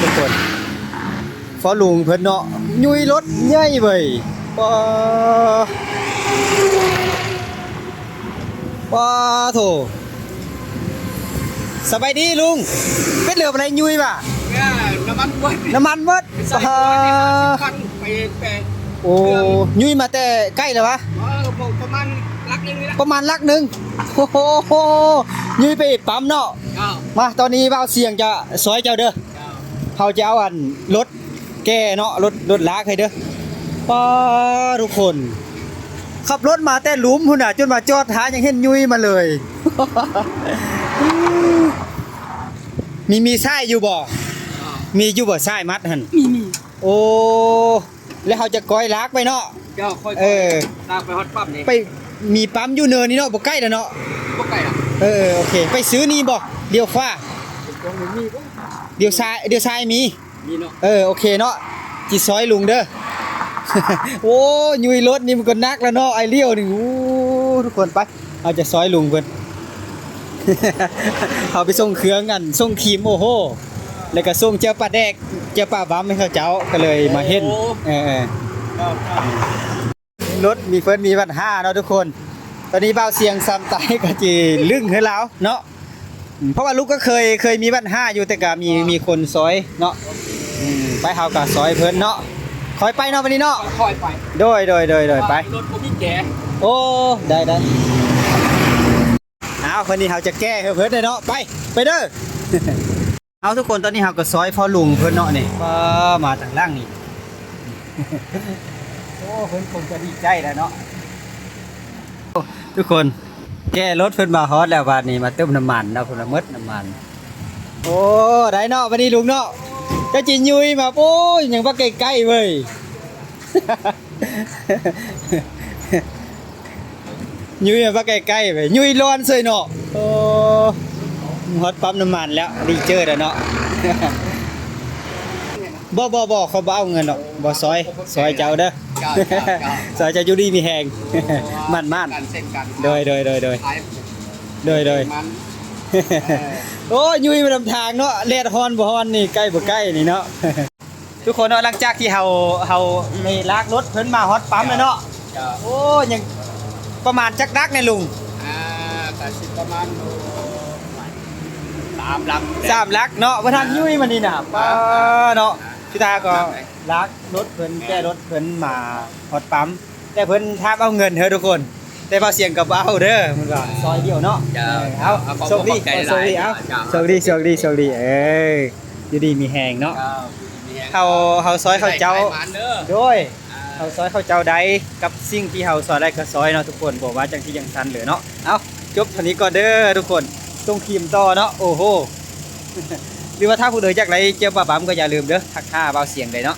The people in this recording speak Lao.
ທຸກຄົນ ພໍ່ລຸງເພິ່ນເນາະ ຍຸຍລົດໃຫຍ່ເວີຍ ປາ ປາໂທ້ ສະບາຍດີລຸງ ເປັນເລື່ອງໃດຍຸຍຫວາ? ເອີ ນ້ຳມັນໝົດ ນ້ຳມັນໝົດ ໄປໃສ່ ປາ ຫົວນີ້ຫ້າສິບພັນ ໄປ ໄປ ໂອ້ ເຄື່ອງ ຍຸຍມາແຕ່ໃກ້ແລ້ວຫວາ? ເອີ ປະມານຫຼັກໜຶ່ງນີ້ລະ ປະມານຫຼັກໜຶ່ງ ໂອ້ໂຫ ຍຸຍໄປປ້ຳເນາະ ເຈົ້າ ມາ ຕອນນີ້ບ່າວສຽງຈະຊ່ອຍເຈົ້າເດີ ເຈົ້າ ເຮົາຈະເອົາອັນລົດ ແກ່ເນາະ ລົດ ລົດລາກໃຫ້ເດີ ປາ ທຸກຄົນ ຂັບລົດມາແຕ່ຫຼຸມພຸ້ນນະ ຈົນວ່າຈອດຫາຍັງເຫັນຍຸຍມາເລີຍ ມີ ມີສາຍຢູ່ບໍ່? ມີຢູ່ບໍ່ສາຍມັດຫັ້ນ? ມີ ມີ ໂອ້ ແລ້ວເຮົາຈະກ້ອຍລາກໄປເນາະ ເຈົ້າ ຄ່ອຍ ເອີ ລາກໄປຮອດປ້ຳນີ້ ໄປ ມີປ້ຳຢູ່ເນີນນີ້ເນາະ ບໍ່ໃກ້ແລ້ວເນາະ ບໍ່ໃກ້ລະ ເອີ ໂອເຄ ໄປຊື້ນີ້ບໍ່? ລ້ຽວຂວາ ບໍ່ມີບໍ່? ລ້ຽວຊ້າຍ ລ້ຽວຊ້າຍມີ ນີ້ເນາະ ເອີ ໂອເຄເນາະ ຊິຊ່ອຍລຸງເດີ ໂອ້ ຍຸຍລົດນີ້ມັນກໍໜັກແລ້ວເນາະ ໄອ້ລ້ຽວນີ້ ໂອ້ ທຸກຄົນ ໄປ ເຮົາຈະຊ່ອຍລຸງເພິ່ນ ເຮົາໄປສົ່ງເຄື່ອງ ອັນ ສົ່ງຄຣີມ ໂອ້ໂຫ ແລ້ວກໍສົ່ງເຈ້ວປາແດກ ເຈ້ວປາບຳໃຫ້ເຂົາເຈົ້າ ກໍເລີຍມາເຫັນ ໂອ້ ເອີ ເອີ ລົດມີເພິ່ນມີບັນຫາເນາະທຸກຄົນ ຕອນນີ້ບ່າວສຽງຊຳໃຕ້ກໍຊິລຶ້ງໃຫ້ລາວເນາະ ເພາະວ່າລູກກໍເຄີຍ ເຄີຍມີບັນຫາຢູ່ ແຕ່ກໍມີ ມີຄົນຊ່ອຍເນາະ ອືມ ໄປ ເຮົາກໍຊ່ອຍເພິ່ນເນາະ ຄ່ອຍໄປເນາະ ບັດນີ້ເນາະ ຄ່ອຍໄປ ໂດຍ ໂດຍ ໂດຍ ໂດຍ ໄປ ລົດບໍ່ມີແຈ ໂອ້ ໄດ້ ໄດ້ ອ້າວ ບັດນີ້ເຮົາຈະແກ່ໃຫ້ເພິ່ນເນາະ ໄປ ໄປເດີ. ເອົາ ທຸກຄົນ ຕອນນີ້ເຮົາກໍຊ່ອຍພໍ່ລຸງເພິ່ນເນາະນີ້ ກໍມາທາງຫຼັງນີ້ ໂອ້ ເພິ່ນຄົງຈະດີໃຈແລ້ວເນາະ ໂອ້ ທຸກຄົນ ແກ່ລົດເພິ່ນມາຮອດແລ້ວ ບາດນີ້ມາເຕີມນ້ຳມັນເນາະ ເພິ່ນວ່າໝົດນ້ຳມັນ ໂອ້ ໄດ້ເນາະ ບັດນີ້ລຸງເນາະ ເຈົ້າຈິຫຍຸ້ຍມາ ໂອ້ຍ ຍັງວ່າໃກ້ໆເວີຍ. ຍຸ້ຍມາໃກ້ໆ ຍຸ້ຍຮ້ອນເສີຍເນາະ ໂອ້ ຮອດປ້ຳນ້ຳມັນແລ້ວ ດີເຈີແລ້ວເນາະ ບໍ່ ບໍ່ ບໍ່ ຂ້ອຍບໍ່ເອົາເງິນດອກ ບໍ່ ຊ່ອຍ ຊ່ອຍເຈົ້າເດີ ເຈົ້າ ເຈົ້າ ເຈົ້າ ຊ່ອຍເຈົ້າຢູ່ດີມີແຮງ ໝັ້ນໆ ກັນເຊັ່ນກັນ ໂດຍ ໂດຍ ໂດຍ ໂດຍ ໂດຍ ໂດຍ ມັນ ເອີ ໂອ້ຍ ຍຸ້ຍມານຳທາງເນາະ ແດດຮ້ອນບໍ່ຮ້ອນນີ້ ໃກ້ບໍ່ໃກ້ນີ້ເນາະ. ທຸກຄົນເນາະ ຫຼັງຈາກທີ່ເຮົາ ເຮົາໄດ້ລາກລົດເພິ່ນມາຮອດປ້ຳແລ້ວເນາະ ເຈົ້າ ໂອ້ ຍັງປະມານຈັກຫຼັກແນ່ລຸງ? ອ່າ ກະຊິປະມານສາມຫຼັກ ສາມຫຼັກເນາະ ບໍ່ທັນ ອ່າ ຍຸ້ຍມານີ້ນະ ອ່າ ປ້າເນາະ ອ່າ ສຸດທ້າຍກໍ ອ່າ ລາກລົດເພິ່ນ ແມ່ນ ແກ່ລົດເພິ່ນມາຮອດປ້ຳ ແຕ່ເພິ່ນຖາມເອົາເງິນເດີທຸກຄົນ ແຕ່ບ່າວສຽງກໍບໍ່ເອົາເດີ ເພິ່ນວ່າຊ່ອຍດຽວເນາະ ເຈົ້າ ເອີ ເອົາ ເອົາ ໂຊກດີ ຂອບໃຈຫຼາຍ ໂຊກດີ ເອົາ ເຈົ້າ ໂຊກດີ ໂຊກດີ ໂຊກດີ ເອີ ຢູ່ດີມີແຮງເນາະ ເຈົ້າ ຢູ່ດີມີແຮງ ເຮົາ ເຮົາຊ່ອຍເຂົາເຈົ້າ ໃຫ້ຂາຍໝານເດີ ໂດຍ ອ່າ ເຮົາຊ່ອຍເຂົາເຈົ້າໄດ້ ກັບສິ່ງທີ່ເຮົາຊ່ອຍໄດ້ກໍຊ່ອຍເນາະທຸກຄົນ ບໍ່ວ່າຈັ່ງຊິຈັ່ງຊັ້ນເລີຍເນາະ ເອົ້າ ຈົບເທົ່ານີ້ກ່ອນເດີທຸກຄົນ ສົ່ງຄຣີມຕໍ່ເນາະ ໂອ້ໂຫ ຫຼືວ່າຖ້າຜູ້ໃດຢາກໄດ້ແຈ່ວປາບຳກໍຢ່າລືມເດີ ທັກຫາບ່າວສຽງໄດ້ເນາະ.